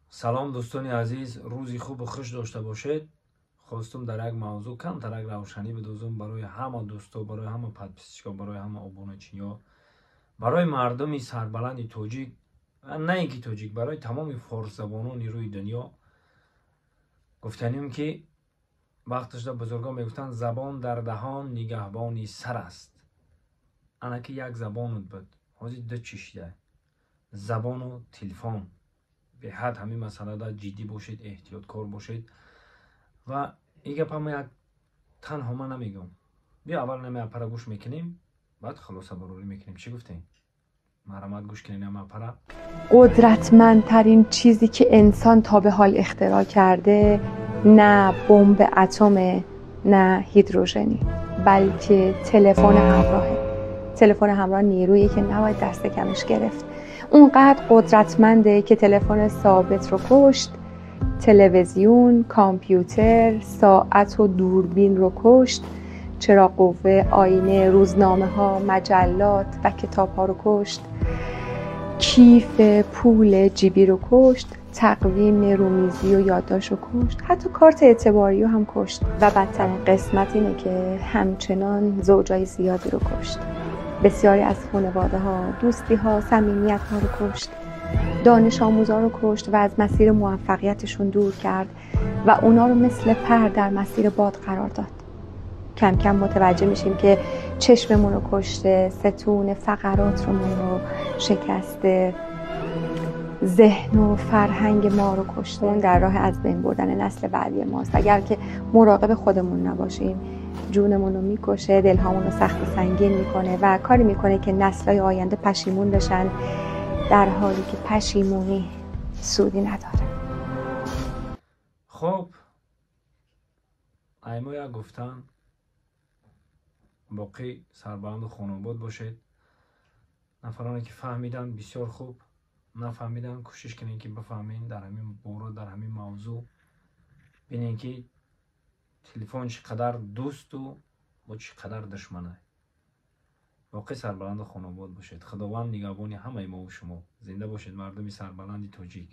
Салом, дӯстони азиз, рӯзи хубу хуш дошта бошед. Хостум дар як мавзӯъ камтарак равшанӣ бидозум барои ҳама дӯсто, барои ҳама подписчико, барои ҳама обуначиҳо, барои мардуми сарбаланди тоҷик, на ин ки тоҷик, барои тамоми форсзабонони рӯи дунё. Гуфтанем, ки вақташда бузургон мегуфтанд: «Забон дар даҳон нигаҳбони сар аст». Ана ки як забонут буд, ҳозир ду чӣ шида: забону телефон. Беҳад ҳамин масъалада ҷиддӣ бошед, эҳтиёткор бошед. Ва ин гапа ма як танҳо ман намегӯм. Биё, аввал нами апара гӯш мекунем, баъд хулосабарорӣ мекунем. Чӣ гуфтем? Марҳамат, гӯш кунем нами апара. قدرتمندترین چیزی که انسان تا به حال اختراع کرده نه بمب اتمه، نه هیدروژنی، بلکه تلفن همراهه. تلفن همراه نیرویی که نباید دست کمش گرفت. اونقدر قدرتمنده که تلفن ثابت رو کشت، تلویزیون، کامپیوتر، ساعت و دوربین رو کشت، چراغ قوه، آینه، روزنامه ها، مجلات و کتاب ها رو کشت، کیف پول جیبی رو کشت، تقویم رومیزی و یادداشت رو کشت، حتی کارت اعتباری رو هم کشت و بدترین قسمت اینه که همچنان زوجای زیادی رو کشت. بسیاری از خانواده ها، دوستی ها، صمیمیت ها رو کشت، دانش آموزا رو کشت و از مسیر موفقیتشون دور کرد و اونا رو مثل پر در مسیر باد قرار داد. کم کم متوجه میشیم که چشممون رو کشته، ستون فقرات رو شکسته، ذهن و فرهنگ ما رو کشته. اون در راه از بین بردن نسل بعدی ماست. اگر که مراقب خودمون نباشیم، جونمون رو میکشه، دلهامون رو سخت و سنگین میکنه و کاری میکنه که نسلهای آینده پشیمون بشن، در حالی که پشیمونی سودی نداره. Хоб, аймо як гуфтан боқӣ. Сарбаланду хонобод бошед. Нафароне ки фаҳмиданд, бисёр хуб, нафаҳмиданд, кӯшиш кунед, ки бифаҳмед дар ҳамин бора, дар ҳамин мавзӯъ. Бинед, ки телефон чӣ қадар дӯсту бо чӣ қадар душмана. Боқӣ сарбаланду хонобод бошед. Худованд нигаҳбони ҳамаи мову шумо. Зинда бошед, мардуми сарбаланди тоҷик.